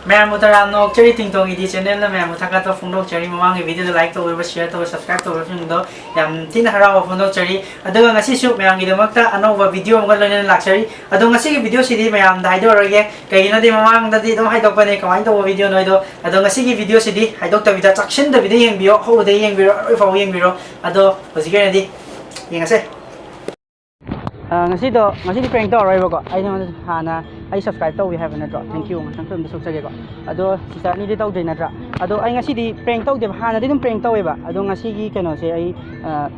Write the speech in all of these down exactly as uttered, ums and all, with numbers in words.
ꯃꯌꯥꯝꯕꯨ ꯇꯔꯥꯝꯅ ꯑꯣꯛꯆꯔꯤ, ꯇꯤꯡꯇꯣꯡ ꯏꯗꯤ ꯆꯦꯅꯦꯜꯅ ꯃꯌꯥꯝꯕꯨ ꯊꯥꯒꯠꯄ ꯐꯣꯡꯗꯣꯛꯆꯔꯤ꯫ ꯃꯃꯥꯡꯒꯤ ꯚꯤꯗꯤꯑꯣꯗ ꯂꯥꯏꯛ ꯇꯧꯕꯤꯕ, ꯁꯤꯌꯔ ꯇꯧꯕ, ꯁꯕꯁꯀ꯭ꯔꯥꯏꯕ ꯇꯧꯕꯁꯤꯡꯗꯣ ꯌꯥꯝ ꯊꯤꯅ ꯍꯔꯥꯎꯕ ꯐꯣꯡꯗꯣꯛꯆꯔꯤ꯫ ꯑꯗꯨꯒ ꯉꯁꯤꯁꯨ ꯃꯌꯥꯝꯒꯤꯗꯃꯛꯇ ꯑꯅꯧꯕ ꯚꯤꯗꯤꯑꯣ ꯑꯃꯒ ꯂꯣꯏꯅꯅ ꯂꯥꯛꯆꯔꯤ꯫ ꯑꯗꯣ ꯉꯁꯤꯒꯤ ꯚꯤꯗꯤꯑꯣꯁꯤꯗꯤ ꯃꯌꯥꯝꯗ ꯍꯥꯏꯗꯣꯔꯣꯏꯒꯦ, ꯀꯩꯒꯤꯅꯣꯗꯤ ꯃꯃꯥꯡꯗꯗꯤ ꯑꯗꯨꯝ ꯍꯥꯏꯗꯣꯛꯄꯅꯦ ꯀꯃꯥꯏꯅ ꯇꯧꯕ ꯚꯤꯗꯤꯑꯣꯅꯣ ꯍꯥꯏꯗꯣ꯫ ꯑꯗꯣ ꯉꯁꯤꯒꯤ ꯚꯤꯗꯤꯑꯣꯁꯤꯗꯤ ꯍꯥꯏꯗꯣꯛꯇꯕꯤꯗ ꯆꯥꯛꯁꯤꯟꯗꯕꯤꯗ ꯌꯦꯡꯕꯤꯌꯣ, ꯍꯧꯕꯗꯒꯤ ꯌꯦꯡꯕꯤꯔꯣ, ꯑꯔꯣꯏ ꯐꯥꯎꯕ ꯌꯦꯡꯕꯤꯔꯣ꯫ ꯑꯗꯣ ꯍꯧꯖꯤꯛꯀꯤ ꯑꯣꯏꯅꯗꯤ ꯌꯦꯡꯉꯁꯦ꯫ ꯑ, ꯉꯁꯤꯗꯣ, ꯉꯁꯤꯗꯤ ꯄ꯭ꯔꯦꯡ ꯇꯧꯔꯔꯣꯏꯕꯀꯣ꯫ ꯑꯩ ꯅꯉꯣꯟꯗ ꯍꯥꯟꯅ ꯑꯩ ꯁꯕꯁꯀ꯭ꯔꯥꯏꯕ ꯇꯧꯏ ꯍꯥꯏꯕ ꯅꯠꯇ꯭ꯔꯣ? ꯊꯦꯡꯀ꯭ꯌꯨ꯫ ꯉꯥꯛꯇꯪ ꯐꯤꯂꯝꯗ ꯁꯣꯛꯆꯒꯦꯀꯣ꯫ ꯑꯗꯣ ꯁꯤꯁꯇꯔ ꯑꯅꯤꯗꯤ ꯇꯧꯗ꯭ꯔꯤ ꯅꯠꯇ꯭ꯔꯥ? ꯑꯗꯣ ꯑꯩ ꯉꯁꯤꯗꯤ ꯄ꯭ꯔꯦꯡ ꯇꯧꯗꯦꯕ, ꯍꯥꯟꯅꯗꯤ ꯑꯗꯨꯝ ꯄ꯭ꯔꯦꯡ ꯇꯧꯋꯦꯕ꯫ ꯑꯗꯣ ꯉꯁꯤꯒꯤ ꯀꯩꯅꯣꯁꯦ ꯑꯩ, ꯑ,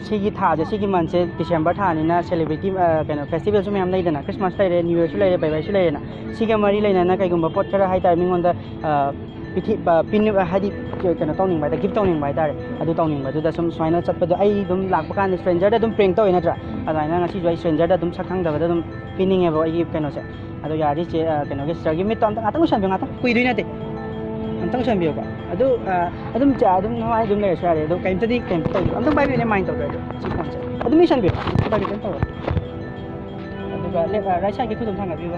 ꯁꯤꯒꯤ ꯊꯥꯁꯦ, ꯁꯤꯒꯤ ꯃꯟꯁꯦ ꯗꯤꯁꯦꯝꯕꯔ ꯊꯥꯅꯤꯅ ꯁꯦꯂꯦꯕ꯭ꯔꯤꯇꯤ, ꯑ, ꯀꯩꯅꯣ, ꯐꯦꯁꯇꯤꯚꯦꯜꯁꯨ ꯃꯌꯥꯝ ꯂꯩꯗꯅ, ꯈ꯭ꯔꯤꯁꯃꯥꯁ ꯂꯩꯔꯦ, ꯅ꯭ꯌꯨ ꯌꯔꯁꯨ ꯂꯩꯔꯦ, ꯕꯥꯏ ꯕꯥꯏꯁꯨ ꯂꯩꯔꯦꯅ꯫ ꯁꯤꯒ ꯃꯔꯤ ꯂꯩꯅꯅ ꯀꯩꯒꯨꯝꯕ ꯄꯣꯠ ꯈꯔ ꯍꯥꯏꯇꯥꯔꯦ, ꯃꯤꯉꯣꯟꯗ, ꯑ, ꯄꯤꯊꯤ-, ꯑ, ꯄꯤꯅꯤꯡ-, ꯍꯥꯏꯗꯤ ꯀꯩꯅꯣ ꯇꯧꯅꯤꯡꯕ ꯍꯥꯏꯇꯥꯔꯦ, ꯒꯤꯐ ꯇꯧꯅꯤꯡꯕ ꯍꯥꯏꯇꯥꯔꯦ꯫ ꯑꯗꯨ ꯇꯧꯅꯤꯡꯕꯗꯨꯗ ꯁꯨꯝ ꯁꯨꯃꯥꯏꯅ ꯆꯠꯄꯗꯣ, ꯑꯩ ꯑꯗꯨꯝ ꯂꯥꯛꯄ ꯀꯥꯟꯗ ꯁ꯭ꯇ꯭ꯔꯦꯟꯖꯔꯗ ꯑꯗꯨꯝ ꯄ꯭ꯔꯦꯡ ꯇꯧꯋꯦ ꯅꯠꯇ꯭ꯔꯥ? ꯑꯗꯨꯃꯥꯏꯅ ꯉꯁꯤꯁꯨ ꯑꯩ ꯁ꯭ꯇ꯭ꯔꯦꯟꯖꯔꯗ ꯑꯗꯨꯝ ꯁꯛ ꯈꯪꯗꯕꯗ ꯑꯗꯨꯝ ꯄꯤꯅꯤꯡꯉꯦꯕ ꯑꯩꯒꯤ ꯀꯩꯅꯣꯁꯦ꯫ ꯑꯗꯣ ꯌꯥꯔꯗꯤ ꯆꯦ, ꯑ, ꯀꯩꯅꯣꯒꯤ ꯁꯤꯁꯇꯔꯒꯤ ꯃꯤꯠꯇꯣ ꯑꯝꯇ ꯉꯥꯛꯇꯪ ꯎꯁꯟꯕꯤꯌꯨ, ꯉꯥꯛꯇꯪ, ꯀꯨꯏꯗꯣꯏ ꯅꯠꯇꯦ꯫ ꯑꯝꯇꯪ ꯎꯁꯟꯕꯤꯌꯨꯀꯣ꯫ ꯑꯗꯨ, ꯑ, ꯑꯗꯨꯝ ꯆꯦ, ꯑꯗꯨꯝ ꯅꯨꯡꯉꯥꯏ ꯑꯗꯨꯝ ꯂꯩꯔꯁꯨ ꯌꯥꯔꯦ꯫ ꯑꯗꯣ ꯀꯩꯝꯇꯗꯤ, ꯀꯩꯝꯇ ꯇꯧꯕꯤꯌꯨ꯫ ꯑꯝꯇꯪ ꯄꯥꯏꯕꯤꯌꯨꯅꯦ, ꯃꯥꯏꯟ ꯇꯧꯗ꯭ꯔꯦ ꯑꯗꯣ ꯁꯤ ꯐꯣꯟꯁꯦ꯫ ꯑꯗꯨꯝ ꯏꯁꯟꯕꯤꯌꯨ꯫ ꯑꯝꯇ ꯄꯥꯏꯕꯤꯌꯨ, ꯀꯩꯝ ꯇꯧꯔꯣꯏ꯫ ꯑꯗꯨꯒ ꯂꯦꯐ, ꯑ, ꯔꯥꯏꯠ ꯁꯥꯏꯠꯀꯤ ꯈꯨꯠ ꯑꯗꯨꯝ ꯊꯥꯡꯒꯠꯄꯤꯌꯨ꯫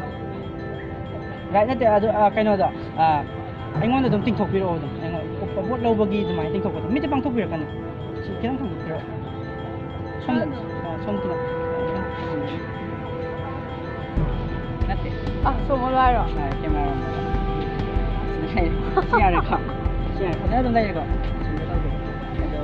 ꯔꯥꯏꯠ ꯅꯠꯇꯦ, ꯑꯗꯨ, ꯑ, ꯀꯩꯅꯣꯗ, ꯑ, ꯑꯩꯉꯣꯟꯗ ꯑꯗꯨꯝ ꯇꯤꯡꯊꯣꯛꯄꯤꯔꯛꯑꯣ ꯑꯗꯨꯝ꯫ ꯑꯩꯉꯣꯟꯗ ꯄꯣꯠ ꯂꯧꯕꯒꯤ ꯑꯗꯨꯃꯥꯏꯅ ꯇꯤꯡꯊꯣꯛꯄꯗꯣ꯫ ꯃꯤꯠꯇꯤ ꯄꯥꯡꯊꯣꯛꯄꯤꯔꯛꯀꯅꯨ꯫ ꯁꯤ ꯈꯤꯇꯪ ꯊꯥꯡꯗꯣꯛꯄꯤꯔꯛꯑꯣ꯫ ꯁꯣꯝꯗ, ꯑ, ꯁꯣꯝ ꯈꯤꯇꯪ꯫ ꯅꯠꯇꯦ꯫ ꯑ, ꯁꯣꯝ ꯑꯣꯜꯂꯣ ꯍꯥꯏꯔꯣ? ꯑ, ꯀꯦꯃꯦꯔꯥ ꯔꯣꯝꯗ꯫ ꯁꯤ ꯌꯥꯔꯦꯀꯣ? ꯁꯤ ꯌꯥꯔꯦ꯫ ꯐꯖꯅ ꯑꯗꯨꯝ ꯂꯩꯔꯦꯀꯣ? ꯁꯤꯗ ꯇꯧꯒꯦ꯫ ꯑꯗꯣ,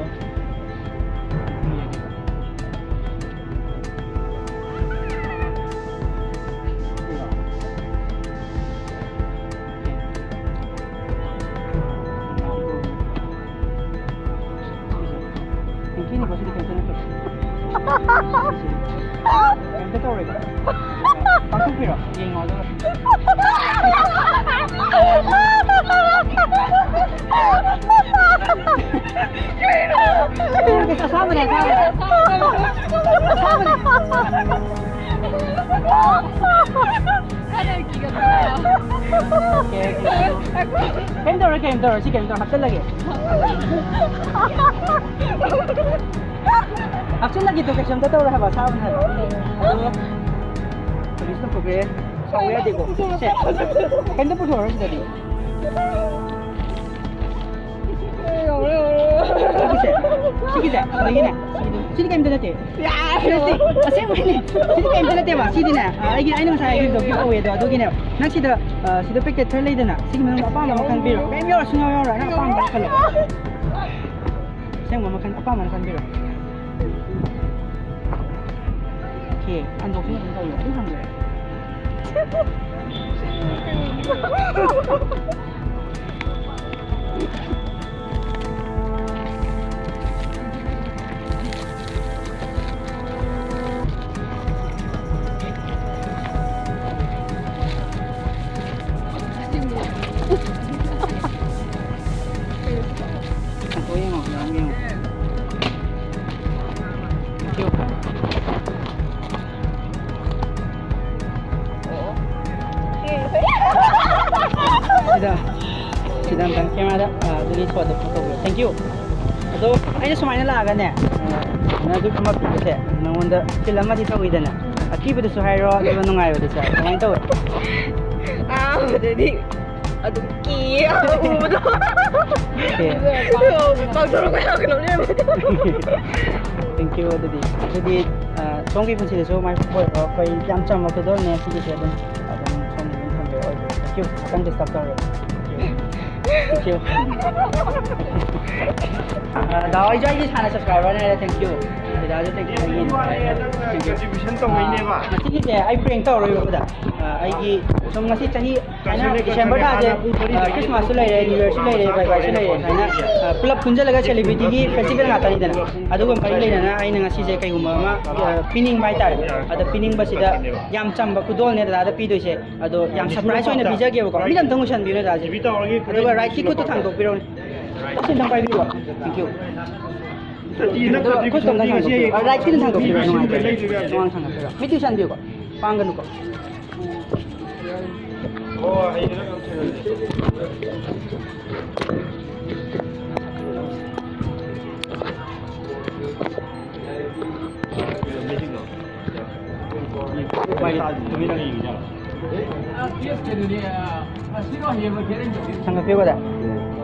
ꯀꯩꯝꯇ ꯇꯧꯔꯣꯏꯕ꯫ ꯄꯥꯡꯊꯣꯛꯄꯤꯔꯣ꯫ ꯌꯦꯡꯉꯣ ꯑꯗꯨꯒ꯫ ꯑꯁꯥꯕꯅꯦ, ꯑꯁꯥꯕꯅꯦ꯫ Okay, okay. ꯀꯩꯝ ꯇꯧꯔꯣꯏ, ꯀꯩꯝ ꯇꯧꯔꯣꯏ꯫ ꯁꯤ ꯀꯩꯝ ꯇꯧꯔꯣꯏ꯫ ꯍꯥꯞꯆꯜꯂꯒꯦ꯫ ꯍꯥꯞꯆꯜꯂꯒꯦ꯫ ꯇꯣ ꯀꯩꯁꯨꯝꯇ ꯇꯧꯔꯣꯏ ꯍꯥꯏꯕ, ꯑꯁꯥꯕꯅꯦ ꯍꯥꯏꯕ꯫ ꯑꯗꯣ ꯍꯧꯖꯤꯛꯁꯨ ꯇꯧꯊꯣꯛꯈ꯭ꯔꯦ꯫ ꯇꯧꯕ ꯌꯥꯗꯦꯀꯣ꯫ ꯁꯦ, ꯀꯩꯝꯇ ꯄꯨꯊꯣꯛꯑꯔꯣꯏ ꯁꯤꯗꯗꯤ꯫ ꯁꯤꯒꯤꯁꯦ, ꯁꯤꯒꯤꯁꯦ, ꯁꯤꯗꯒꯤꯅꯦ, ꯁꯤꯗꯤ ꯀꯩꯝꯇ ꯅꯠꯇꯦ꯫ ꯅꯠꯇꯦ, ꯑꯁꯦꯡꯕꯩꯅꯦ꯫ ꯁꯤꯗꯤ ꯀꯩꯝꯇ ꯅꯠꯇꯦꯕ꯫ ꯁꯤꯗꯤꯅꯦ, ꯑ, ꯑꯩꯒꯤ, ꯑꯩꯅ ꯉꯁꯥꯏ ꯍꯥꯏꯈꯤꯕꯗꯣ ꯒꯤꯐ ꯑꯣꯏꯌꯦ ꯑꯗꯣ, ꯑꯗꯨꯒꯤꯅꯦ꯫ ꯅꯪ ꯁꯤꯗ, ꯑ, ꯁꯤꯗ ꯄꯦꯀꯦꯠ ꯈꯔ ꯂꯩꯗꯅ, ꯁꯤꯒꯤ ꯃꯅꯨꯡꯗ ꯑꯄꯥꯝꯕ ꯑꯃ ꯈꯟꯕꯤꯔꯣ꯫ ꯀꯩꯝ ꯌꯥꯎꯔꯣꯏ, ꯁꯨꯡꯌꯥꯎ ꯌꯥꯎꯔꯣꯏ꯫ ꯅꯪ ꯑꯄꯥꯝꯕ ꯑꯃ ꯈꯜꯂꯣ꯫ ꯑꯁꯦꯡꯕ ꯑꯃ ꯈꯟ-, ꯑꯄꯥꯝꯕ ꯑꯃ ꯈꯟꯕꯤꯔꯣ꯫ ꯑꯣꯀꯦ, ꯍꯟꯗꯣꯛꯁꯤꯅ ꯑꯗꯨꯝ ꯇꯧꯔꯣ꯫ ꯑꯗꯨꯝ ꯍꯟꯗꯣꯛꯑꯣ꯫ ꯍꯟꯗꯣꯛꯑꯣ, ꯌꯦꯡꯉꯣ, ꯌꯦꯡꯉꯣ, ꯌꯦꯡꯉꯣ꯫ ꯁꯤꯗ, ꯁꯤꯗ ꯑꯝꯇꯪ ꯀꯦꯃꯦꯔꯥꯗ, ꯑ, ꯑꯗꯨꯒꯤ ꯁꯣꯠꯇꯣ ꯇꯧꯕꯤꯌꯣ꯫ Thank you꯫ ꯑꯗꯣ ꯑꯩꯅ ꯁꯨꯃꯥꯏꯅ ꯂꯥꯛꯑꯒꯅꯦ, ꯑ, ꯅꯪ ꯑꯗꯨ ꯑꯃ ꯄꯤꯕꯁꯦ ꯅꯉꯣꯟꯗ ꯐꯤꯜ ꯑꯃꯗꯤ ꯇꯧꯋꯤꯗꯅ, ꯑꯀꯤꯕꯗꯨꯁꯨ ꯍꯥꯏꯔꯣ, ꯑꯗꯨꯒ ꯅꯨꯡꯉꯥꯏꯕꯗꯨꯁꯨ ꯍꯥꯏꯔꯣ꯫ ꯀꯃꯥꯏꯅ ꯇꯧꯋꯦ? ꯑꯍꯥꯟꯕꯗꯗꯤ ꯑꯗꯨꯝ ꯀꯤꯌꯦ ꯎꯕꯗꯣ꯫ ꯑꯣꯀꯦ꯫ ꯄꯥꯡꯊꯣꯔꯛꯄ ꯌꯥꯝ ꯀꯩꯅꯣꯝ ꯂꯩꯔꯝꯃꯦ꯫ Thank you꯫ ꯑꯗꯨꯗꯤ, ꯑꯗꯨꯗꯤ, ꯑ, ꯁꯣꯝꯒꯤ ꯄꯨꯟꯁꯤꯗꯁꯨ ꯃꯥꯏ ꯄꯥꯛꯄ ꯑꯣꯏꯔꯣ꯫ ꯑꯩꯈꯣꯏ ꯌꯥꯝ ꯆꯝꯕ ꯈꯨꯗꯣꯜꯅꯦ ꯁꯤꯒꯤꯁꯦ꯫ ꯑꯗꯨꯝ, ꯑꯗꯨꯝ ꯁꯣꯝꯅ ꯑꯗꯨꯝ ꯊꯝꯕꯤꯔꯣ, ꯑꯣꯏꯕꯤꯔꯣ꯫ Thank you꯫ ꯉꯥꯛꯇꯪ disturb ꯇꯧꯔꯦ꯫ Thank you꯫ ꯑ, ꯗꯥ ꯍꯣꯏꯁꯨ ꯑꯩꯒꯤ ꯍꯥꯟꯅ subscriberꯅꯦ ꯍꯥꯏꯔꯦ꯫ Thank you꯫ ꯗꯥꯗꯥꯁꯨ thank you꯫ Thank you꯫ Contribution ꯇꯧꯕꯩꯅꯦꯕ꯫ ꯑ, ꯉꯁꯤꯒꯤꯁꯦ ꯑꯩ prank ꯇꯧꯔꯔꯣꯏꯕ꯫ ꯑ, ꯑꯩꯒꯤ ꯁꯨꯝ ꯉꯁꯤ ꯆꯍꯤ ꯍꯥꯏꯅ December ꯊꯥꯁꯦ, ꯑ, Christmasꯁꯨ ꯂꯩꯔꯦ, New Yearꯁꯨ ꯂꯩꯔꯦ, ꯕꯥꯏ ꯕꯥꯏꯁꯨ ꯂꯩꯔꯦ꯫ ꯁꯨꯃꯥꯏꯅ, ꯑ, ꯄꯨꯂꯞ ꯄꯨꯟꯁꯤꯜꯂꯒ celebrityꯒꯤ festival ꯉꯥꯛꯇꯅꯤꯗꯅ꯫ ꯑꯗꯨꯒ ꯃꯔꯤ ꯂꯩꯅꯅ ꯑꯩꯅ ꯉꯁꯤꯁꯦ ꯀꯩꯒꯨꯝꯕ ꯑꯃ, ꯑ, ꯄꯤꯅꯤꯡꯕ ꯍꯥꯏꯇꯥꯔꯦ꯫ ꯑꯗ ꯄꯤꯅꯤꯡꯕꯁꯤꯗ ꯌꯥꯝ ꯆꯝꯕ ꯈꯨꯗꯣꯜꯅꯦ ꯗꯗꯥꯗ ꯄꯤꯗꯣꯏꯁꯦ꯫ ꯑꯗꯣ ꯌꯥꯝ surprise ꯑꯣꯏꯅ ꯄꯤꯖꯒꯦꯕꯀꯣ꯫ ꯃꯤꯠ ꯑꯝꯇꯪ ꯎꯁꯟꯕꯤꯌꯨꯅꯦ ꯗꯗꯥꯁꯦ꯫ ꯑꯗꯨꯒ rightꯀꯤ ꯈꯨꯠꯇꯣ ꯊꯥꯡꯗꯣꯛꯄꯤꯔꯣꯅꯦ꯫ ꯑꯁꯤ ꯑꯝꯇꯪ ꯄꯥꯏꯕꯤꯌꯨ꯫ Thank you꯫ ꯑꯗꯨꯒ ꯈꯨꯠꯇꯣ ꯑꯝꯇꯪ ꯊꯥꯡꯗꯣꯛꯄꯤꯔꯣ꯫ ꯑ, rightꯀꯤꯗꯣ ꯊꯥꯡꯗꯣꯛꯄꯤꯔꯣ, ꯅꯨꯡꯉꯥꯏꯇꯦ꯫ ꯃꯃꯥꯡ ꯊꯥꯡꯗꯣꯛꯄꯤꯔꯣ꯫ ꯃꯤꯠꯇꯤ ꯎꯁꯟꯕꯤꯌꯨꯀꯣ꯫ ꯄꯥꯡꯒꯅꯨꯀꯣ꯫ ꯃꯥꯏ ꯇꯨꯃꯤꯟꯅ ꯌꯦꯡꯉꯤꯖꯥꯠꯂꯣ? ꯁꯪꯒꯠꯄꯤꯌꯨꯀꯣ, ꯗꯥ꯫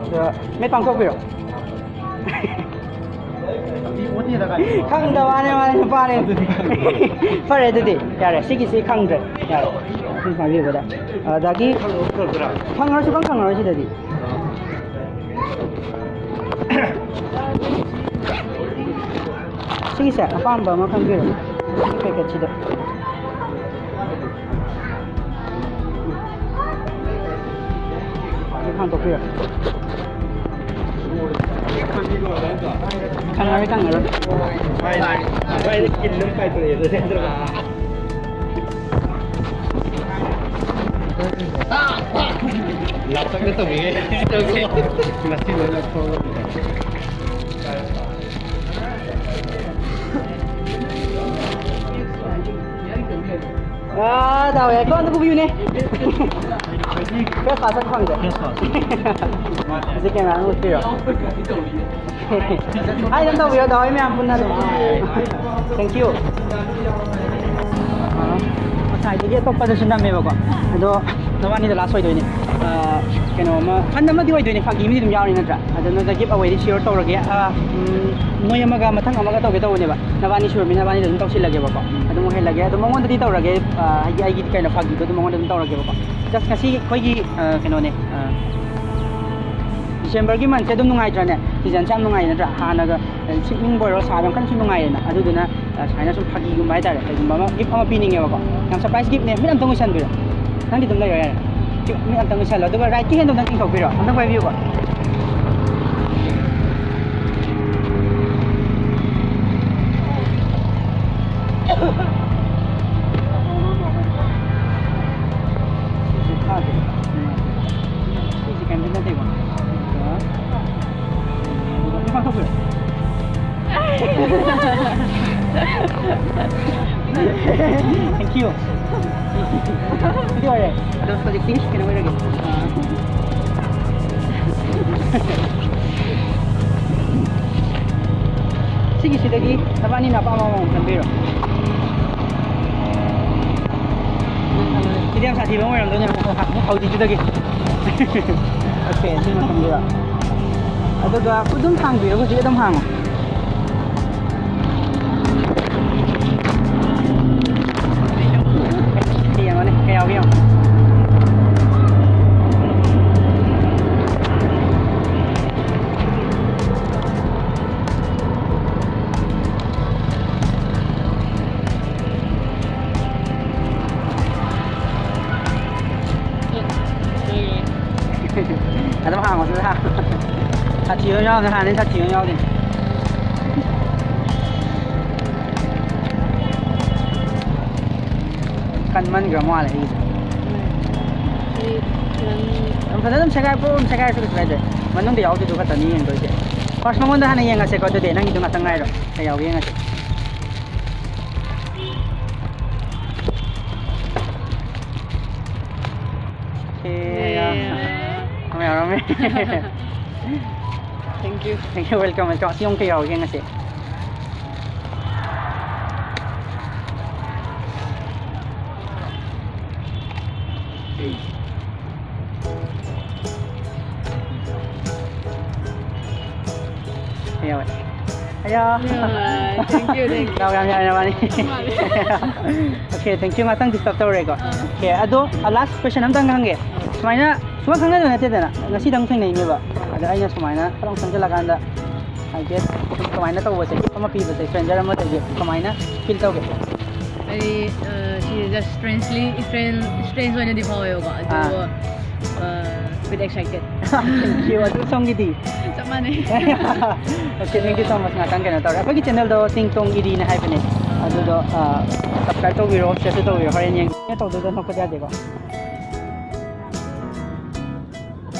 ꯑꯗꯣ ꯃꯤꯠ ꯄꯥꯡꯊꯣꯛꯄꯤꯔꯣ꯫ ꯈꯪꯗꯕ ꯋꯥꯅꯦ, ꯃꯥꯅꯦ, ꯅꯨꯄꯥꯅꯦ꯫ ꯐꯔꯦ, ꯑꯗꯨꯗꯤ ꯌꯥꯔꯦ, ꯁꯤꯒꯤꯁꯤ ꯈꯪꯗ꯭ꯔꯦ꯫ ꯌꯥꯔꯦ, ꯁꯨꯝ ꯄꯥꯏꯕꯤꯌꯨꯀꯣ, ꯗꯥ꯫ ꯑꯗꯒꯤ ꯈꯪꯉꯔꯣꯏ, ꯁꯨꯡꯈꯪ ꯈꯪꯉꯔꯣꯏ ꯁꯤꯗꯗꯤ꯫ ꯁꯤꯒꯤꯁꯦ ꯑꯄꯥꯝꯕ ꯑꯃ ꯈꯟꯕꯤꯔꯣ꯫ ꯁꯤ ꯄꯦꯀꯦꯠꯁꯤꯗ꯫ ꯁꯤ ꯍꯥꯡꯗꯣꯛꯄꯤꯔꯣ꯫ ꯈꯪꯉꯔꯣꯏ, ꯈꯪꯉꯔꯣꯏ꯫ ꯂꯥꯎꯊꯛꯇ ꯇꯧꯕꯤꯒꯦ꯫ ꯉꯁꯤ ꯂꯣꯏ ꯂꯧꯊꯣꯛꯑꯒ꯫ ꯑꯥ, ꯗꯥꯎ ꯌꯥꯏꯀꯣ, ꯑꯝꯇ ꯄꯨꯕꯤꯌꯨꯅꯦ꯫ Face mask ꯑꯃ ꯐꯪꯗꯦ꯫ Face mask꯫ ꯑꯁꯤ camera ꯑꯃ ꯎꯠꯄꯤꯔꯣ꯫ Hi ꯑꯗꯨꯝ ꯇꯧꯕꯤꯔꯣ, ꯗꯥꯎ ꯍꯣꯏ ꯃꯌꯥꯝ ꯄꯨꯟꯅ ꯑꯗꯨꯝ꯫ Thank you꯫ ꯑꯥ, ꯉꯁꯥꯏꯗꯒꯤ ꯑꯇꯣꯞꯄꯗꯁꯨ ꯅꯝꯃꯦꯕꯀꯣ, ꯑꯗꯣ ꯅꯕꯥꯅꯤꯗ last ꯑꯣꯏꯗꯣꯏꯅꯦ꯫ ꯑꯥ, ꯀꯩꯅꯣ ꯑꯃ, fun ꯑꯃꯗꯤ ꯑꯣꯏꯗꯣꯏꯅꯦ, ꯐꯥꯒꯤ ꯑꯃꯗꯤ ꯑꯗꯨꯝ ꯌꯥꯎꯔꯤ ꯅꯠꯇ꯭ꯔꯥ? ꯑꯗꯣ ꯅꯣꯏꯗ give awayꯗꯤ sure ꯇꯧꯔꯒꯦ꯫ ꯑꯥ, ꯎꯝ, ꯅꯣꯏ ꯑꯃꯒ ꯃꯊꯪ ꯑꯃꯒ ꯇꯧꯒꯦ ꯇꯧꯕꯅꯦꯕ, ꯅꯕꯥꯅꯤ ꯁꯨꯔꯕꯅꯤꯅ ꯅꯕꯥꯅꯤꯗ ꯑꯗꯨꯝ ꯇꯧꯁꯤꯜꯂꯒꯦꯕꯀꯣ, ꯑꯗꯨꯝ ꯑꯣꯏꯍꯜꯂꯒꯦ꯫ ꯑꯗꯣ ꯃꯉꯣꯟꯗꯗꯤ ꯇꯧꯔꯒꯦ, ꯑꯥ, ꯍꯥꯏꯗꯤ ꯑꯩꯒꯤ ꯀꯩꯅꯣ ꯐꯥꯒꯤꯗꯣ ꯑꯗꯨꯝ ꯃꯉꯣꯟꯗ ꯑꯗꯨꯝ ꯇꯧꯔꯒꯦꯕꯀꯣ꯫ Just ꯉꯁꯤ ꯑꯩꯈꯣꯏꯒꯤ, ꯑꯥ, ꯀꯩꯅꯣꯅꯦ, ꯑꯥ, Decemberꯒꯤ monthꯁꯦ ꯑꯗꯨꯝ ꯅꯨꯡꯉꯥꯏꯇ꯭ꯔꯅꯦ? Seasonꯁꯦ ꯌꯥꯝ ꯅꯨꯡꯉꯥꯏꯌꯦ ꯅꯠꯇ꯭ꯔꯥ? ꯍꯥꯟꯅꯒ, ꯑꯥ, ꯏꯪꯕ ꯑꯣꯏꯔꯣ, ꯁꯥꯕ ꯌꯥꯝ ꯀꯟꯅꯁꯨ ꯅꯨꯡꯉꯥꯏꯌꯦꯅ꯫ ꯑꯗꯨꯗꯨꯅ, ꯑꯥ, ꯁꯨꯃꯥꯏꯅ ꯁꯨꯝ ꯐꯥꯒꯤꯒꯨꯝꯕ ꯍꯥꯏꯇꯥꯔꯦ, ꯀꯩꯒꯨꯝꯕ ꯑꯃ gift ꯑꯃ ꯄꯤꯅꯤꯡꯉꯦꯕꯀꯣ꯫ ꯌꯥꯝ surprise giftꯅꯦ, ꯃꯤꯠ ꯑꯝꯇꯪ ꯎꯏꯁꯟꯕꯤꯔꯣ꯫ ꯅꯪꯗꯤ ꯑꯗꯨꯝ ꯂꯩꯔꯣ ꯌꯥꯔꯦ꯫ ꯃꯤꯠ ꯑꯝꯇꯪ ꯎꯏꯁꯜꯂꯣ, ꯑꯗꯨꯒ rightꯀꯤ handꯗꯣ ꯑꯝꯇꯪ ꯆꯤꯡꯊꯣꯛꯄꯤꯔꯣ, ꯑꯝꯇꯪ ꯄꯥꯏꯕꯤꯌꯨꯀꯣ꯫ ꯁꯤꯁꯨ ꯊꯥꯗꯦ꯫ ꯁꯤꯁꯦ ꯀꯩꯝꯇ ꯅꯠꯇꯦꯀꯣ꯫ ꯑꯗꯨꯒ ꯑꯗꯨꯝ ꯄꯥꯡꯊꯣꯛꯄꯤꯔꯣ꯫ Thank you꯫ ꯑꯗꯨ ꯑꯣꯏꯔꯦ꯫ ꯑꯗꯣ ꯍꯧꯖꯤꯛꯇꯤ ꯀꯩꯅꯣ ꯑꯣꯏꯔꯒꯦ꯫ ꯑꯥ꯫ ꯁꯤꯒꯤꯁꯤꯗꯒꯤ ꯅꯕꯥꯅꯤꯅ ꯑꯄꯥꯝꯕ ꯑꯃꯃꯝ ꯈꯟꯕꯤꯔꯣ꯫ ꯁꯤꯗꯤ ꯌꯥꯝ ꯁꯥꯊꯤꯕ ꯑꯃ ꯑꯣꯏꯔꯝꯗꯣꯏꯅꯦ, ꯑꯃꯨꯛ ꯍꯧꯖꯤꯛꯇꯨꯗꯒꯤ꯫ ꯑꯣꯀꯦ, ꯁꯤ ꯃꯇꯝꯁꯤꯗ꯫ ꯑꯗꯨꯒ ꯈꯨꯗꯨꯝ ꯍꯥꯡꯕꯤꯔꯣ, ꯍꯧꯖꯤꯛ ꯑꯗꯨꯝ ꯍꯥꯡꯉꯣ꯫ ꯌꯦꯡꯉꯣꯅꯦ, ꯀꯌꯥ ꯌꯥꯎꯒꯦ ꯌꯦꯡꯉꯣ꯫ ꯑꯗꯨꯝ ꯍꯥꯡꯉꯣ, ꯑꯗꯨꯝ ꯍꯥꯡꯉꯣ꯫ ꯁꯥꯊꯤꯕ ꯌꯥꯎꯗꯦ, ꯍꯥꯟꯅꯗꯤ ꯁꯥꯊꯤꯕ ꯌꯥꯎꯗꯦ꯫ ꯀꯟꯃꯟꯈ꯭ꯔ ꯃꯥꯜꯂꯦ ꯑꯩꯒꯤꯗꯣ꯫ ꯑꯩ ꯅꯪ ꯌꯥꯝ ꯐꯖꯅ ꯑꯗꯨꯝ ꯁꯦꯒꯥꯏ, ꯄꯨꯔꯥ ꯑꯗꯨꯝ ꯁꯦꯒꯥꯏꯔꯁꯨ ꯀꯩꯁꯨ ꯀꯥꯏꯗꯦ꯫ ꯃꯅꯨꯡꯗ ꯌꯥꯎꯗꯣꯏꯗꯨ ꯈꯛꯇꯅꯤ ꯌꯦꯡꯗꯣꯏꯁꯦ꯫ ꯐꯥꯔꯁ ꯃꯉꯣꯟꯗ ꯍꯥꯟꯅ ꯌꯦꯡꯉꯁꯦꯀꯣ, ꯑꯗꯨꯗꯤ ꯅꯪꯒꯤꯗꯣ ꯉꯥꯛꯇꯪ ꯉꯥꯏꯔꯣ꯫ ꯀꯩ ꯌꯥꯎꯒꯦ ꯌꯦꯡꯉꯁꯦ꯫ ꯑꯦ, ꯌꯥ-, ꯌꯥꯝ ꯌꯥꯎꯔꯝꯃꯦ꯫ Thank you. Thank you, welcome, welcome. ꯑꯁꯤ ꯑꯃꯨꯛ ꯀꯩ ꯌꯥꯎꯒꯦ ꯌꯦꯡꯉꯁꯦ꯫ ꯌꯥꯎꯋꯦ꯫ ꯑꯌꯥ꯫ ꯌꯥ, thank you, thank you꯫ ꯌꯥꯝ, ꯌꯥꯝ, ꯌꯥꯝ, ꯌꯥꯝ ꯃꯥꯅꯤ꯫ ꯃꯥꯅꯤ꯫ Okay, thank you꯫ ꯉꯥꯛꯇꯪ disturb ꯇꯧꯔꯦꯀꯣ꯫ ꯑꯥ꯫ Okay, ꯑꯗꯣ, ꯑ, last question ꯑꯝꯇꯪ ꯍꯪꯒꯦ꯫ ꯁꯨꯃꯥꯏꯅ ꯁꯨꯡꯈꯪ ꯈꯪꯅꯗꯕ ꯅꯠꯇꯦꯗꯅ, ꯉꯁꯤꯗꯪ ꯊꯦꯡꯅꯩꯅꯦꯕ꯫ ꯑꯗ ꯑꯩꯅ ꯁꯨꯃꯥꯏꯅ ꯈꯔ ꯆꯪꯁꯤꯜꯂꯀꯥꯟꯗ, I guess, ꯁꯨꯃꯥꯏꯅ ꯇꯧꯕꯁꯦ, gift ꯑꯃ ꯄꯤꯕꯁꯦ, stranger ꯑꯃꯗꯒꯤ ꯀꯃꯥꯏꯅ feel ꯇꯧꯒꯦ? ꯑꯩ, ꯑ, ꯁꯤ just strangely, strange, strange ꯑꯣꯏꯅꯗꯤ ꯐꯥꯎꯋꯦꯕꯀꯣ, ꯑꯗꯨꯕꯨ, ꯑꯥ꯫ ꯑ, bit excited꯫ Thank you꯫ ꯑꯗꯨ ꯁꯣꯝꯒꯤꯗꯤ? ꯆꯞ ꯃꯥꯟꯅꯩ꯫ Okay, thank you so much꯫ ꯉꯥꯛꯇꯪ ꯀꯩꯅꯣ ꯇꯧꯔꯦ꯫ ꯑꯩꯈꯣꯏꯒꯤ channelꯗꯣ ꯇꯤꯡ ꯇꯣꯡ ꯏꯗꯤꯅ ꯍꯥꯏꯕꯅꯦ꯫ ꯑꯗꯨꯗꯣ, ꯑ, subscribe ꯇꯧꯕꯤꯔꯣ, shareꯁꯨ ꯇꯧꯕꯤꯔꯣ꯫ ꯍꯣꯔꯦꯟ ꯌꯦꯡ-, ꯇꯧꯗꯣꯏꯗꯣ ꯅꯣꯛꯄꯗꯤ ꯌꯥꯗꯦꯀꯣ꯫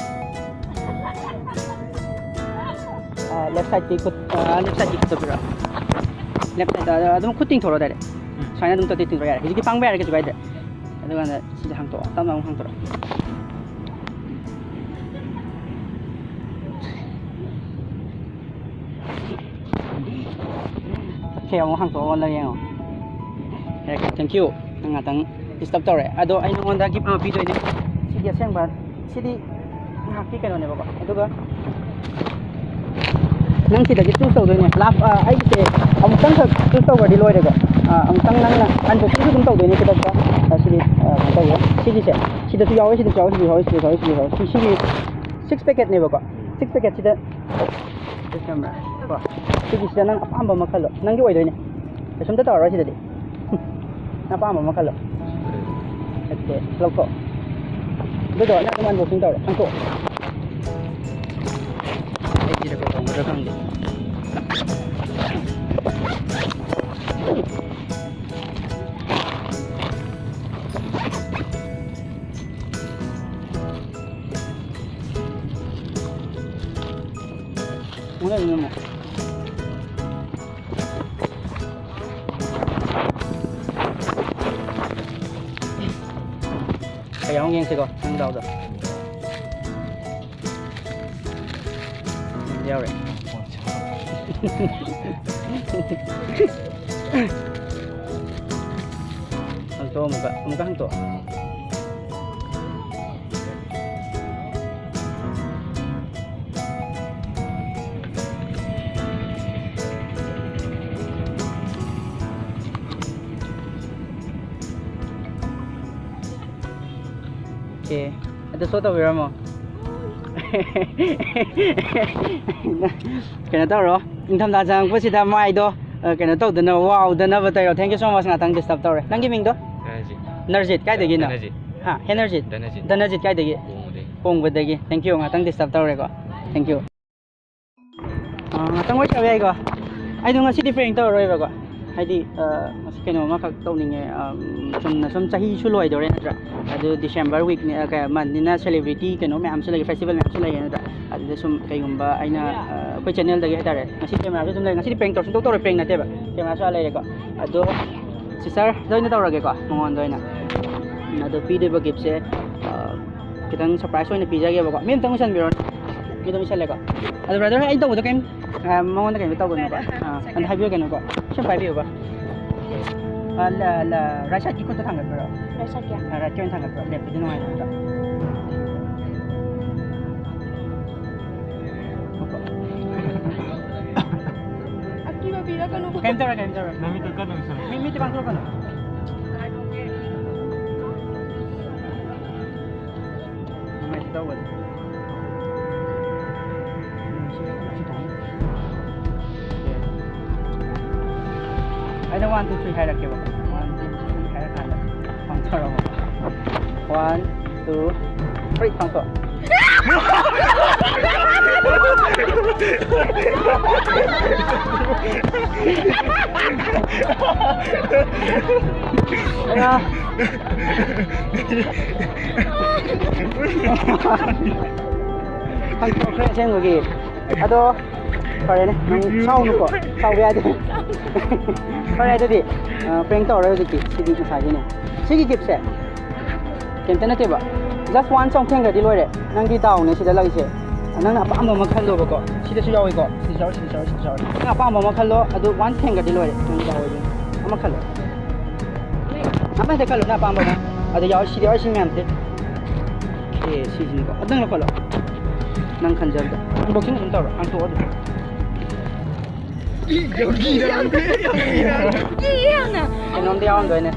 ꯑ, left sideꯀꯤ ꯈꯨꯠ, ꯑ, left sideꯀꯤ ꯈꯨꯠꯇꯣ ꯄꯤꯔꯛꯑꯣ꯫ Left sideꯇ ꯑꯗꯨꯝ ꯈꯨꯠ ꯇꯤꯡꯊꯣꯔꯛꯑꯣ direct꯫ ꯁꯨꯃꯥꯏꯅ ꯑꯗꯨꯝ ꯇꯣꯇꯤ ꯇꯤꯡꯊꯣꯔꯛꯑꯣ ꯌꯥꯔꯦ꯫ ꯍꯧꯖꯤꯛꯇꯤ ꯄꯥꯡꯕ ꯌꯥꯔꯦ, ꯀꯩꯁꯨ ꯀꯥꯏꯗ꯭ꯔꯦ꯫ ꯑꯗꯨꯀꯥꯟꯗ ꯁꯤꯗ ꯍꯥꯡꯇꯣꯛꯑꯣ, ꯇꯞꯅ ꯑꯃꯨꯛ ꯍꯥꯡꯇꯣꯔꯛꯑꯣ꯫ Okay, ꯑꯃꯨꯛ ꯍꯥꯡꯇꯣꯛꯑꯣ, ꯑꯣꯜꯂꯒ ꯌꯦꯡꯉꯣ꯫ ꯌꯥꯔꯦ, thank you꯫ ꯅꯪ ꯉꯥꯛꯇꯪ ꯗꯤꯁꯇꯔꯕ ꯇꯧꯔꯦ꯫ ꯑꯗꯣ ꯑꯩ ꯅꯉꯣꯟꯗ ꯒꯤꯐ ꯑꯃ ꯄꯤꯗꯣꯏꯅꯦ꯫ ꯁꯤꯗꯤ ꯑꯁꯦꯡꯕ, ꯁꯤꯗꯤ ꯉꯥꯏꯍꯥꯛꯀꯤ ꯀꯩꯅꯣꯅꯦꯕꯀꯣ꯫ ꯑꯗꯨꯒ ꯅꯪ ꯁꯤꯗꯒꯤ ꯆꯨꯁ ꯇꯧꯗꯣꯏꯅꯦ꯫ ꯂꯥꯞ ꯑ, ꯑꯩꯒꯤꯁꯦ ꯑꯃꯨꯛꯇꯪꯈꯛ ꯆꯨꯁ ꯇꯧꯈ꯭ꯔꯗꯤ ꯂꯣꯏꯔꯦꯀꯣ꯫ ꯑ, ꯑꯃꯨꯛꯇꯪ ꯅꯪꯅ ꯑꯟꯕꯣꯛꯁꯤꯡꯁꯨ ꯑꯗꯨꯝ ꯇꯧꯗꯣꯏꯅꯦ ꯈꯨꯗꯛꯇ꯫ ꯑ, ꯁꯤꯗꯤ ꯑ, ꯀꯩꯅꯣ ꯇꯧꯕ, ꯁꯤꯒꯤꯁꯦ ꯁꯤꯗꯁꯨ ꯌꯥꯎꯋꯦ, ꯁꯤꯗꯁꯨ ꯌꯥꯎꯋꯦ, ꯁꯤꯗꯁꯨ ꯌꯥꯎꯋꯦ, ꯁꯤꯗꯁꯨ ꯌꯥꯎꯋꯦ꯫ ꯁꯤ, ꯁꯤꯒꯤ ꯁꯤꯛꯁ ꯄꯦꯀꯦꯠꯅꯦꯕꯀꯣ꯫ ꯁꯤꯛꯁ ꯄꯦꯀꯦꯠꯁꯤꯗ ꯀꯣ, ꯁꯤꯒꯤꯁꯤꯗ ꯅꯪ ꯑꯄꯥꯝꯕ ꯑꯃ ꯈꯜꯂꯣ꯫ ꯅꯪꯒꯤ ꯑꯣꯏꯗꯣꯏꯅꯦ꯫ ꯀꯩꯁꯨꯝꯇ ꯇꯧꯔꯔꯣꯏ ꯁꯤꯗꯗꯤ꯫ ꯅꯪ ꯑꯄꯥꯝꯕ ꯑꯃ ꯈꯜꯂꯣ꯫ ꯑꯣꯀꯦ, ꯂꯧꯊꯣꯛ꯫ ꯑꯗꯨꯗꯣ ꯅꯪ ꯑꯗꯨꯝ ꯑꯟꯕꯣꯛꯁꯤꯡ ꯇꯧꯔꯣ, ꯍꯥꯡꯇꯣꯛꯑꯣ꯫ ꯑꯩ ꯁꯤꯗ ꯀꯩꯗꯧꯒꯗ꯭ꯔꯥ ꯈꯪꯗꯦ꯫ ꯃꯨꯟꯅ ꯑꯗꯨꯝ ꯅꯝꯃꯣ꯫ ꯀꯩ ꯌꯥꯎꯔꯝꯒꯦ ꯌꯦꯡꯁꯤꯀꯣ, ꯅꯪ ꯗꯥꯎꯗꯣ꯫ ꯌꯥꯎꯔꯦ꯫ ꯍꯥꯡꯇꯣꯛꯑꯣ ꯑꯃꯨꯛꯀ, ꯑꯃꯨꯛꯀ ꯍꯥꯡꯇꯣꯛꯑꯣ꯫ ꯑꯣꯀꯦ, ꯑꯗꯨ ꯁꯣ ꯇꯧꯕꯤꯔꯝꯃꯣ꯫ ꯀꯩꯅꯣ ꯇꯧꯔꯣ, ꯏꯪꯊꯝꯊꯥ ꯆꯪꯉꯛꯄꯁꯤꯗ ꯃꯥꯏꯗꯣ, ꯑ, ꯀꯩꯅꯣ ꯇꯧꯗꯅꯕ, ꯋꯥꯎꯗꯅꯕ ꯇꯧꯔꯣ꯫ Thank you so much, ꯉꯥꯛꯇꯪ ꯗꯤꯁꯇꯔꯕ ꯇꯧꯔꯦ꯫ ꯅꯪꯒꯤ ꯃꯤꯡꯗꯣ? ꯙꯅꯖꯤꯠ꯫ ꯅꯔꯖꯤꯠ, ꯀꯥꯏꯗꯒꯤꯅꯣ? ꯙꯅꯖꯤꯠ꯫ ꯍꯥ, ꯍꯦ ꯅꯔꯖꯤꯠ? ꯙꯅꯖꯤꯠ꯫ ꯙꯅꯖꯤꯠ ꯀꯥꯏꯗꯒꯤ? ꯀꯣꯡꯕꯗꯒꯤ꯫ ꯀꯣꯡꯕꯗꯒꯤ꯫ Thank you, ꯉꯥꯛꯇꯪ ꯗꯤꯁꯇꯔꯕ ꯇꯧꯔꯦꯀꯣ꯫ Thank you꯫ ꯑ, ꯉꯥꯛꯇꯪ ꯋꯥꯔꯤ ꯁꯥꯕ ꯌꯥꯏꯀꯣ? ꯑꯩꯗꯣ ꯉꯁꯤꯗꯤ ꯄ꯭ꯔꯦꯡ ꯇꯧꯔꯔꯣꯏꯕꯀꯣ꯫ ꯍꯥꯏꯗꯤ, ꯑ, ꯉꯁꯤ ꯀꯩꯅꯣ ꯑꯃꯈꯛ ꯇꯧꯅꯤꯡꯉꯦ꯫ ꯑ, ꯆꯨꯝꯅ ꯁꯨꯝ ꯆꯍꯤꯁꯨ ꯂꯣꯏꯗꯧꯔꯦ ꯅꯠꯇ꯭ꯔꯥ? ꯑꯗꯨ ꯗꯤꯁꯦꯝꯕꯔ ꯋꯤꯛꯅꯤ, ꯑ, ꯀꯩ, ꯃꯟꯅꯤꯅ ꯁꯦꯂꯦꯕ꯭ꯔꯤꯇꯤ ꯀꯩꯅꯣ ꯃꯌꯥꯝꯁꯨ ꯂꯩꯒꯦ, ꯐꯦꯁꯇꯤꯚꯦꯜ ꯃꯌꯥꯝꯁꯨ ꯂꯩꯒꯦ ꯅꯠꯇ꯭ꯔꯥ? ꯑꯗꯨꯗ ꯁꯨꯝ ꯀꯩꯒꯨꯝꯕ ꯑꯩꯅ, ꯑ, ꯑꯩꯈꯣꯏ ꯆꯦꯅꯦꯜꯗꯒꯤ ꯍꯥꯏꯇꯥꯔꯦ, ꯉꯁꯤ ꯀꯦꯃꯦꯔꯥꯁꯨ ꯑꯗꯨꯝ ꯂꯩ, ꯉꯁꯤꯗꯤ ꯄ꯭ꯔꯦꯡ ꯇꯧꯔꯁꯨ ꯇꯧꯊꯣꯛꯇꯧꯔꯦ, ꯄ꯭ꯔꯦꯡ ꯅꯠꯇꯦꯕ, ꯀꯦꯃꯦꯔꯥꯁꯨ ꯑꯥ ꯂꯩꯔꯦꯀꯣ꯫ ꯑꯗꯣ ꯁꯤꯁꯇꯔꯗ ꯑꯣꯏꯅ ꯇꯧꯔꯒꯦꯀꯣ, ꯃꯉꯣꯟꯗ ꯑꯣꯏꯅ꯫ ꯎꯝ, ꯑꯗꯣ ꯄꯤꯗꯣꯏꯕ ꯒꯤꯐꯁꯦ, ꯑ, ꯈꯤꯇꯪ ꯁꯔꯄ꯭ꯔꯥꯏꯁ ꯑꯣꯏꯅ ꯄꯤꯖꯒꯦꯕꯀꯣ꯫ ꯃꯤ ꯑꯝꯇꯪ ꯎꯁꯟꯕꯤꯔꯣꯅꯦ꯫ ꯃꯤ ꯑꯗꯨꯝ ꯎꯁꯜꯂꯦꯀꯣ꯫ ꯑꯗꯣ ꯕ꯭ꯔꯗꯔ, ꯑꯩ ꯇꯧꯕꯗꯣ ꯀꯩꯝ, ꯑ, ꯃꯉꯣꯟꯗ ꯀꯩꯝꯇ ꯇꯧꯒꯅꯨꯀꯣ꯫ ꯑꯥ, ꯑꯗꯣ ꯍꯥꯏꯕꯤꯌꯨ ꯀꯩꯅꯣꯀꯣ꯫ ꯁꯨꯝ ꯄꯥꯏꯕꯤꯌꯨꯀꯣ꯫ ꯑ, ꯂ-, ꯂ-, right sideꯀꯤ ꯈꯨꯠꯇ ꯊꯥꯡꯒꯠꯄꯤꯔꯣ꯫ Right sideꯀꯤ? ꯑ, rightꯀꯤ ꯑꯣꯏꯅ ꯊꯥꯡꯒꯠꯄꯤꯔꯣ, leftꯀꯤꯗꯤ ꯅꯨꯡꯉꯥꯏꯇꯕ꯫ ꯑꯀꯤꯕ ꯄꯤꯔꯛꯀꯅꯨ꯫ ꯀꯩꯝ ꯇꯧꯔꯣꯏ, ꯀꯩꯝ ꯇꯧꯔꯣꯏ꯫ ꯅꯃꯤꯠꯇꯣ ꯀꯟꯅ ꯎꯏꯁꯜꯂꯨ꯫ ꯃꯤ-, ꯃꯤꯠꯇꯤ ꯄꯥꯡꯊꯣꯛꯀꯅꯨ꯫ ꯅꯨꯡꯉꯥꯏꯇꯦ ꯇꯧꯕꯅꯤ꯫ ꯑꯩꯅ one, two, three ꯍꯥꯏꯔꯛꯀꯦꯕ꯫ One, two, three ꯍꯥꯏꯔꯀꯥꯟꯗ ꯄꯥꯡꯊꯣꯔꯛꯑꯣ꯫ One, two, three, ꯄꯥꯡꯊꯣꯛ꯫ ꯑꯌꯥ꯫ ꯍꯟꯗꯣꯛꯈ꯭ꯔꯦ ꯑꯁꯦꯡꯕꯒꯤ꯫ ꯑꯗꯣ ꯐꯔꯦꯅꯦ, ꯅꯪ ꯁꯥꯎꯅꯨꯀꯣ, ꯁꯥꯎꯕ ꯌꯥꯗꯦ꯫ ꯐꯔꯦ ꯑꯗꯨꯗꯤ, ꯑ, prank ꯇꯧꯔꯔꯣꯏ ꯍꯧꯖꯤꯛꯇꯤ꯫ ꯁꯤꯗꯤ ꯉꯁꯥꯏꯒꯤꯅꯦ꯫ ꯁꯤꯒꯤ giftꯁꯦ ꯀꯩꯝꯇ ꯅꯠꯇꯦꯕ, just once ꯑꯃꯨꯛ ꯊꯦꯡꯈ꯭ꯔꯗꯤ ꯂꯣꯏꯔꯦ꯫ ꯅꯪꯒꯤ ꯗꯥꯎꯅꯦ ꯁꯤꯗ ꯂꯩꯁꯦ꯫ ꯅꯪꯅ ꯑꯄꯥꯝꯕ ꯑꯃ ꯈꯜꯂꯣꯕꯀꯣ꯫ ꯁꯤꯗꯁꯨ ꯌꯥꯎꯏꯀꯣ꯫ ꯁꯤꯗꯁꯨ ꯌꯥꯎꯔꯤ, ꯁꯤꯗꯁꯨ ꯌꯥꯎꯔꯤ, ꯁꯤꯗꯁꯨ ꯌꯥꯎꯔꯤ꯫ ꯅꯪ ꯑꯄꯥꯝꯕ ꯑꯃ ꯈꯜꯂꯣ, ꯑꯗꯨ once ꯊꯦꯡꯈ꯭ꯔꯗꯤ ꯂꯣꯏꯔꯦ꯫ ꯅꯪ ꯗꯥꯎ ꯑꯣꯏꯗꯣꯏꯅꯦ꯫ ꯑꯃ ꯈꯜꯂꯣ꯫ ꯑꯃ ꯍꯦꯛꯇ ꯈꯜꯂꯣ, ꯅꯪ ꯑꯄꯥꯝꯕ ꯑꯃ꯫ ꯑꯗ ꯌꯥꯎꯔꯤ, ꯁꯤꯗ ꯌꯥꯎꯔꯤ, ꯁꯤ ꯃꯌꯥꯝꯁꯦ꯫ ꯑꯦ, ꯁꯤꯁꯤꯅꯤꯀꯣ꯫ ꯑꯗꯨ ꯅꯪ ꯂꯧꯈꯠꯂꯣ꯫ ꯅꯪ ꯈꯟꯖꯕꯗ꯫ Unboxing ꯑꯗꯨꯝ ꯇꯧꯔꯣ, ꯍꯥꯡꯇꯣꯛꯑꯣ ꯑꯗꯨꯝ꯫ ꯀꯤꯌꯦ ꯌꯥꯝꯅ꯫ ꯀꯩꯅꯣꯝꯗꯤ ꯌꯥꯎꯔꯝꯗꯣꯏꯅꯦ꯫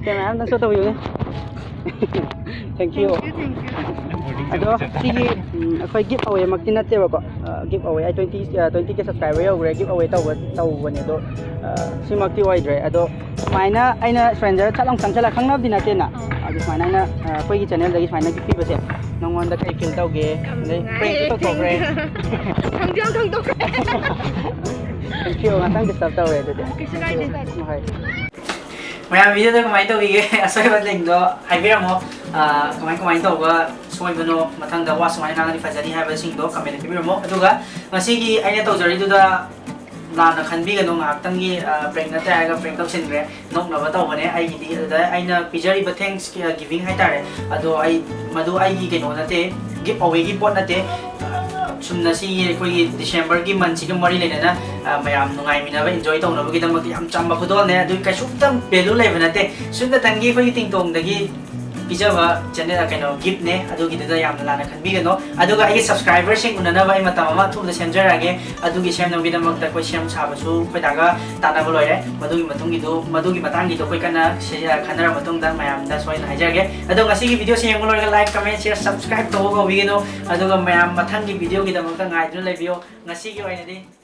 ꯀꯦꯃꯦꯔꯥ ꯑꯝꯇ show ꯇꯧꯕꯤꯌꯨꯅꯦ꯫ Thank you꯫ Thank you, thank you꯫ ꯑꯗꯣ ꯁꯤꯒꯤ, ꯎꯝ, ꯑꯩꯈꯣꯏ give away ꯃꯛꯇꯤ ꯅꯠꯇꯦꯕꯀꯣ꯫ ꯑ, give away ꯑꯩ twenty, ꯑ, twenty K subscriber ꯌꯧꯈ꯭ꯔꯦ, give away ꯇꯧꯕ, ꯇꯧꯕꯅꯦ꯫ ꯑꯗꯣ, ꯑ, ꯁꯤꯃꯛꯇꯤ ꯑꯣꯏꯗ꯭ꯔꯦ꯫ ꯑꯗꯣ ꯁꯨꯃꯥꯏꯅ ꯑꯩꯅ stranger ꯆꯠ ꯂꯥꯎ ꯆꯪꯁꯜꯂ, ꯈꯪꯅꯕꯗꯤ ꯅꯠꯇꯦꯅ꯫ ꯑꯥ꯫ ꯑꯗꯨ ꯁꯨꯃꯥꯏꯅ ꯑꯩꯅ, ꯑ, ꯑꯩꯈꯣꯏꯒꯤ channelꯗꯒꯤ ꯁꯨꯃꯥꯏꯅ gift ꯄꯤꯕꯁꯦ ꯅꯪꯉꯣꯟꯗ ꯀꯩ feel ꯇꯧꯒꯦ? ꯌꯥꯝ ꯑꯗꯩ ꯅꯨꯡꯉꯥꯏꯌꯦ꯫ Prankꯁꯨ ꯇꯧꯊꯣꯛꯈ꯭ꯔꯦ꯫ Thank you꯫ ꯈꯪꯁꯨ ꯌꯥꯝ ꯈꯪꯗꯣꯛꯈ꯭ꯔꯦ꯫ Thank you꯫ ꯉꯥꯛꯇꯪ disturb ꯇꯧꯔꯦ ꯑꯗꯨꯗꯤ꯫ ꯀꯩꯁꯨ ꯀꯥꯏꯗꯦ꯫ ꯍꯣꯏ꯫ ꯃꯌꯥꯝ videoꯗ ꯀꯃꯥꯏꯅ ꯇꯧꯈꯤꯒꯦ? ꯑꯁꯣꯏꯕ link ꯗꯣ ꯍꯥꯏꯕꯤꯔꯝꯃꯣ꯫ ꯑ, ꯀꯃꯥꯏ, ꯀꯃꯥꯏꯅ ꯇꯧꯕ ꯁꯣꯏꯕꯅꯣ, ꯃꯊꯪꯗ ꯋꯥ ꯁꯨꯃꯥꯏꯅ ꯉꯥꯡꯉꯗꯤ ꯐꯖꯅꯤ ꯍꯥꯏꯕꯁꯤꯡꯗꯣ comment ꯄꯤꯕꯤꯔꯝꯃꯣ꯫ ꯑꯗꯨꯒ ꯉꯁꯤꯒꯤ ꯑꯩꯅ ꯇꯧꯖꯔꯤꯗꯨꯗ ꯂꯥꯟꯅ ꯈꯟꯕꯤꯒꯅꯨ, ꯉꯥꯏꯍꯥꯛꯇꯪꯒꯤ, ꯑ, prank ꯅꯠꯇꯦ ꯍꯥꯏꯔꯒ prank ꯇꯧꯁꯤꯟꯈ꯭ꯔꯦ꯫ ꯅꯣꯛꯅꯕ ꯇꯧꯕꯅꯦ ꯑꯩꯒꯤꯗꯤ꯫ ꯑꯗꯨꯗ ꯑꯩꯅ ꯄꯤꯖꯔꯤꯕ thanks giving ꯍꯥꯏꯇꯥꯔꯦ, ꯑꯗꯣ ꯑꯩ, ꯃꯗꯨ ꯑꯩꯒꯤ ꯀꯩꯅꯣ ꯅꯠꯇꯦ, ꯒꯤꯞ ꯑꯋꯦꯒꯤ ꯄꯣꯠ ꯅꯠꯇꯦ꯫ ꯁꯨꯝꯅ ꯁꯤꯒꯤ ꯑꯩꯈꯣꯏꯒꯤ ꯗꯤꯁꯦꯝꯕꯔꯒꯤ ꯃꯟꯁꯤꯒ ꯃꯔꯤ ꯂꯩꯅꯅ, ꯑ, ꯃꯌꯥꯝ ꯅꯨꯡꯉꯥꯏꯃꯤꯟꯅꯕ, ꯏꯟꯖꯣꯏ ꯇꯧꯅꯕꯒꯤꯗꯃꯛꯇ ꯌꯥꯝ ꯆꯝꯕ ꯈꯨꯗꯣꯜꯅꯦ꯫ ꯑꯗꯨ ꯀꯩꯁꯨꯝꯇ ꯚꯦꯂꯨ ꯂꯩꯕ ꯅꯠꯇꯦ꯫ ꯁꯨꯞꯅꯇꯪꯒꯤ ꯑꯩꯈꯣꯏꯒꯤ ꯇꯤꯡꯇꯣꯡꯗꯒꯤ ꯄꯤꯖꯕ ꯆꯦꯅꯦꯜ, ꯀꯩꯅꯣ, ꯒꯤꯐꯅꯦ꯫ ꯑꯗꯨꯒꯤꯗꯨꯗ ꯌꯥꯝꯅ ꯂꯥꯟꯅ ꯈꯟꯕꯤꯒꯅꯣ꯫ ꯑꯗꯨꯒ ꯑꯩꯒꯤ ꯁꯕꯁꯀ꯭ꯔꯥꯏꯕꯔꯁꯤꯡ ꯎꯅꯅꯕ ꯑꯩ ꯃꯇꯝ ꯑꯃ ꯑꯊꯨꯕꯗ ꯁꯦꯝꯖꯔꯛꯑꯒꯦ꯫ ꯑꯗꯨꯒꯤ ꯁꯦꯝꯅꯕꯒꯤꯗꯃꯛꯇ ꯑꯩꯈꯣꯏ ꯁꯦꯝ ꯁꯥꯕꯁꯨ ꯑꯩꯈꯣꯏ ꯗꯥꯒ ꯇꯥꯟꯅꯕ ꯂꯣꯏꯔꯦ꯫ ꯃꯗꯨꯒꯤ ꯃꯇꯨꯡꯒꯤꯗꯨ, ꯃꯗꯨꯒꯤ ꯃꯇꯥꯡꯒꯤꯗꯣ ꯑꯩꯈꯣꯏ ꯀꯟꯅ ꯁꯤ-, ꯈꯟꯅꯔ ꯃꯇꯨꯡꯗ ꯃꯌꯥꯝꯗ ꯁꯣꯏꯗꯅ ꯍꯥꯏꯖꯔꯒꯦ꯫ ꯑꯗꯣ ꯉꯁꯤꯒꯤ ꯚꯤꯗꯤꯑꯣꯁꯤ ꯌꯦꯡꯕ ꯂꯣꯏꯔꯒ like, comment, share, subscribe ꯇꯧꯕ ꯀꯥꯎꯕꯤꯒꯅꯨ꯫ ꯑꯗꯨꯒ ꯃꯌꯥꯝ ꯃꯊꯪꯒꯤ ꯚꯤꯗꯤꯑꯣꯒꯤꯗꯃꯛꯇ ꯉꯥꯏꯗꯨꯅ ꯂꯩꯕꯤꯌꯣ꯫ ꯉꯁꯤꯒꯤ ꯑꯣꯏꯅꯗꯤ